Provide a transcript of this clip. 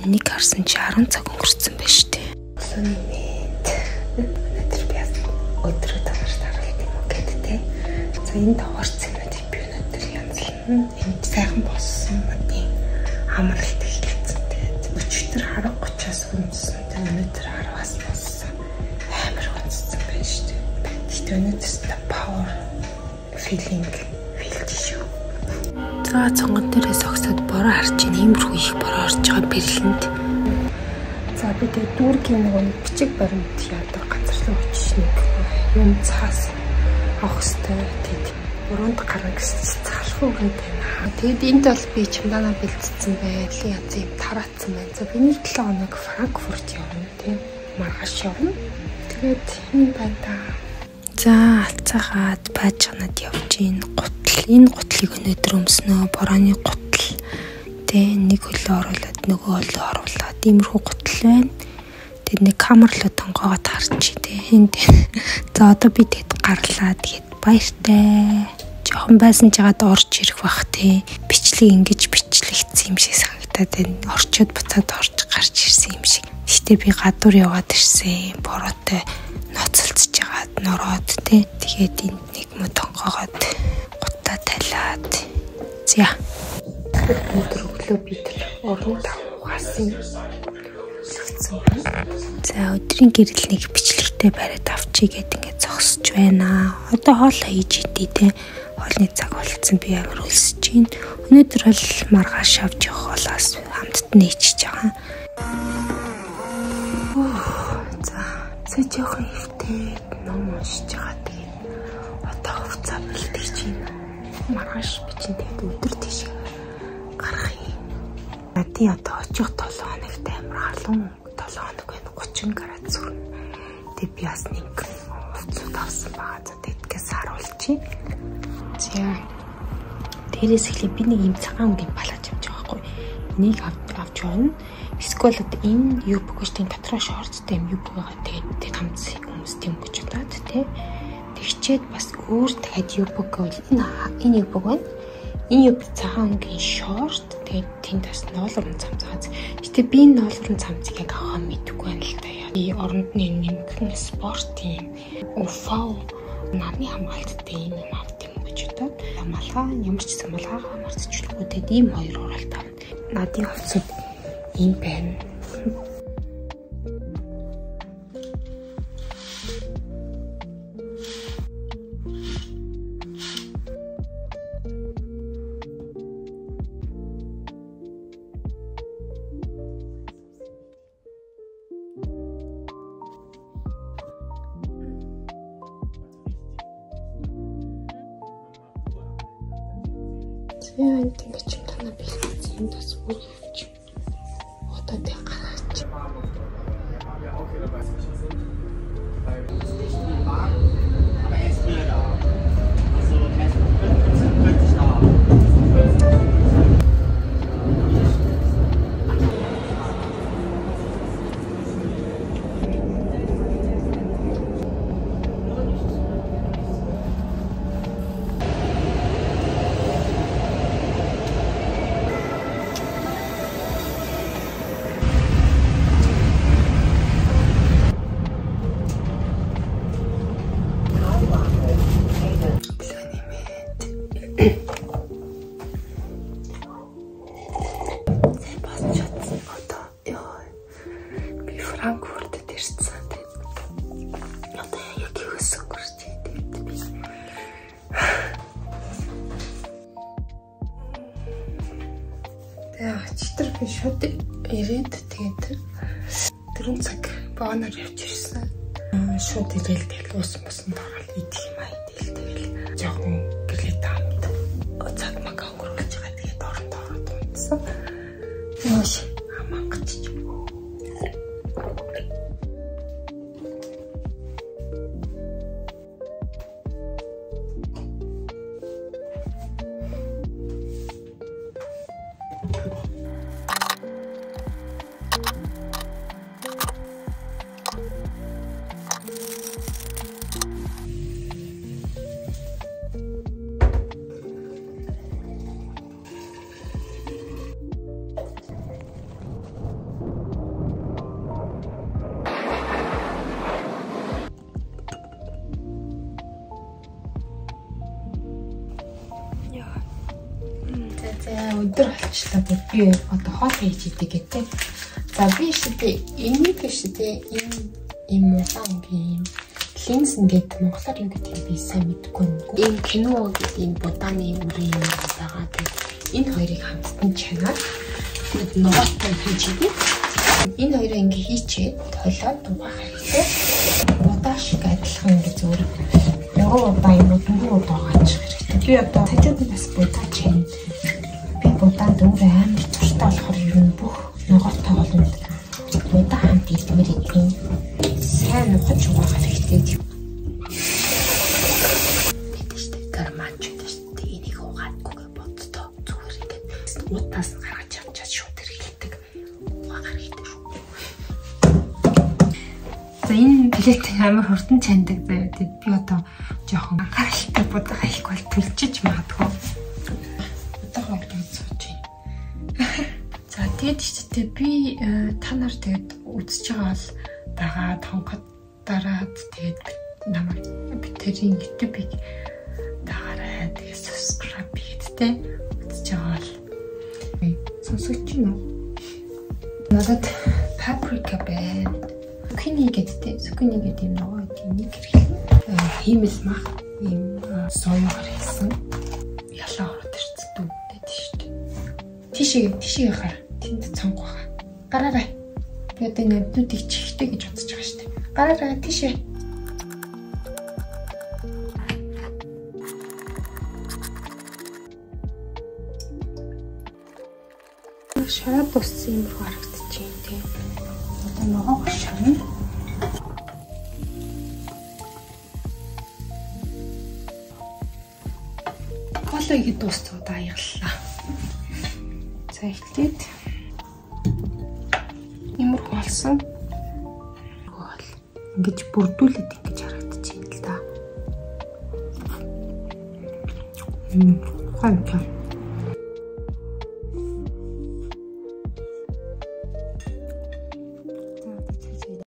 Нэг харсан чи 10 цаг өнгөрцөн байна шүү дээ. Өглөөний мэнд. Өнөөдөр би бас өдрөө танарт харуулт юм уу гэд тэ. За энэ даварц юмнуудыг би өнөөдөр янзлана. Энд сайхан болсон модын амралт эхэлсэн. Тэгээд өчигдөр 10:30-аас унтсан. Тэгээд өнөөдөр 10-аас болсон. Амар унтсан байна шүү дээ. Гэхдээ өнөөдөр power feeling филж шүү. За цонгон дээрээ согсоод бороо харж ийн. Иймэрхүү их бороо орж байгаа Берлинд. За би тэгээ дүүргийн нөгөө нэг бичиг баримт яадаг газар руу очиж нэг юм цаас авах хэрэгтэй. Тэгээд өрөөнд гарна гэсэн чи залхуу өгöd байна. Тэгээд энд бол би чемоданаа бэлдсэн байл. Янз юм тараацсан байна. За би нэг 7 хоног Франкфурт явна тийм. Маргааш явна. Тэгээд юм байна да. За алцаагаад баажганад явж ийн. Гутал энэ гутлыг өнөөдөр өмснө. Борооны гутал тэ нэг хөлөө оруулаад нөгөө хөлөө оруулаад иймэрхүү гутал байна. Тэгээд нэг камер руу тонгоогоод харчих тэ энд. За одоо би тэгэд гарлаа. Тэгээд баяртай. Жохон байсан жагаад орж ирэх бах тэ. Бичлэг ингэж бичлэгдсэн юм шиг санагдаад байна. Орчод буцаад орж гарч ирсэн юм шиг. Гэтэ би гадуур яваад ирсэн. Бороотой ноцолцож жагаад нороод тэ. Тэгээд энд нэг мө тонгоогоод гутаа талаад. За. Өнөөдөр өглөө би тэр орон тавхаасан үлгцэн байна. За өдрийн гэрэл нэг бичлэгтэй бариад авчий гэд ингээд зогсож байна. Одоо хоол хийж идэ тэ. Хоолны цаг болцсон, би амар өлсөж байна. Өнөөдөр бол маргааш авч явах хоолоос хамтд нээчихэж байгаа. За сая жоохон ихтэй ном уншиж байгаа. Тэгээд одоо хувцас бэлтгэж байна. Маргааш би чинь тэгээд өдөр тийш гарах юм. Надын одоо очих 7 хоногт амар халуун 7 хоног байна. 30 градус хүрнэ. Тэгээд би бас нэг хувцсууд авсан байгаа. За тэгэдгээс харуулчих. За дээрээс эхлээ би нэг юм цагаан өнгийн палаж авч байгаа байхгүй. Энийг авч явна. Эсвэл одоо энэ юбка гэж тийм дотроо шорттой юм юбка байгаа. Тэгээд тэр хамц хүмүүс тийм гэж бодоод тий. Тэгчээд бас өөр дахиад юбка гэвэл энэ юбка байна. Энэ юбка цагаан өнгийн шорт. Тэгээд тэнд бас ноолрон цамц. Гэтэ би энэ ноолрон цамцыг яг авах мэдэхгүй байна л да. Би оронд нь нэмгэн спорт юм уфау нарны хамгаалттай юм авт юм гэж бодоод малгай ямар ч гэсэн малгайгаа мартчихгүй. Тэгээд ийм хоёр оролт авна. Надын хувцсууд ийм байна. За энд ингэж юм танаа бэлдсэн. Энд бас бүр явж. Одоо тэг гараач. Франкфуртад ирсэн. Одоо яг хөөс өнгөрч тэгээд би тэгээ өчигдөр би шууд ирээд тэгээд 4 цаг богоноор явж ирсэн. Шууд ирээл тэгэл ус мусанд ороод идэх юм аа идэл тэгэл жоохон гэрлээ таамд цаг мага өнгөрүүлж байгаа. Тэгээд оронд ороод унтсан. Йоош амангч. Өндөр болчлаа. Би одоо хоол хийж идэг гэдэг. За би шидэ энийг шидэ энэ ийм улаан ингийн ийм линз гэдэг монголоор юу гэдгийг би сайн мэдэхгүй юм. Ийм кино гэдэг энэ будааны үрийн юм байгаа. Тэгээд энэ хоёрыг хамттан чанаад тэгээд ногоотой хийж идэг. Энэ хоёроо ингээ хийчээд толиод угаах хэрэгтэй. Будаа шиг адилхан ингээ зүгээр нөгөө удаа юм уу дөрөв удаа гаачих хэрэгтэй. Би одоо цажууд нь бас будаа чана. Би будаанд өөрөө амар дуртай болохоор ер нь бүх ногоотой хоолнд будаа хамт идмээр идэв. Сайн нухаж угаах хэрэгтэй. Тэгдэг штэ гармаач гэдэг штэ энийг угаадгүй гэж боддоо зүгээр ингээд утаас нь гаргаж авчаад шууд хэргэлдэг. Угаах хэрэгтэй шүү. За энэ плет амар хурдан чандаг заяа. Би одоо жоохон анхааралтай будаа хийхгүй бол түлчиж магадгүй. Удаага олгоод сууж байна. За тэгээд штэ би та нар тэгээд үзэж байгаа бол дагаад хонхот дараад тэгээд намайг битэрийн YouTube-ийг дагаарай. Тэгээд subscribe хийгээд те үзэж байгаа бол сонсогч юм уу? Надад паприка байна. Zucchini гэдэг те. Zucchini гэдэг юм ногоо энийг хэрэглэнэ. Хиймэл мах ийм соёогоор хийсэн. Ялаа ороод ирсэн дүү гэдэг шүү дээ. Тийшээ гар. Тэнд цонх байгаа. Гараарай. Би одоо энэ амьтнуудыг чихтэй гэж бодож байгаа шүү дээ. Гараарай тийшээ. Шараад дууссан юм руу харагдчихээн тий. Одоо ногоогоор шарна. Хоолой ихэд дууссан удаа аяглалаа. За эхлээд иймэрхүү болсон. Бол ингэж бүрдүүлээд ингэж харагдчихээн л да. Ханта.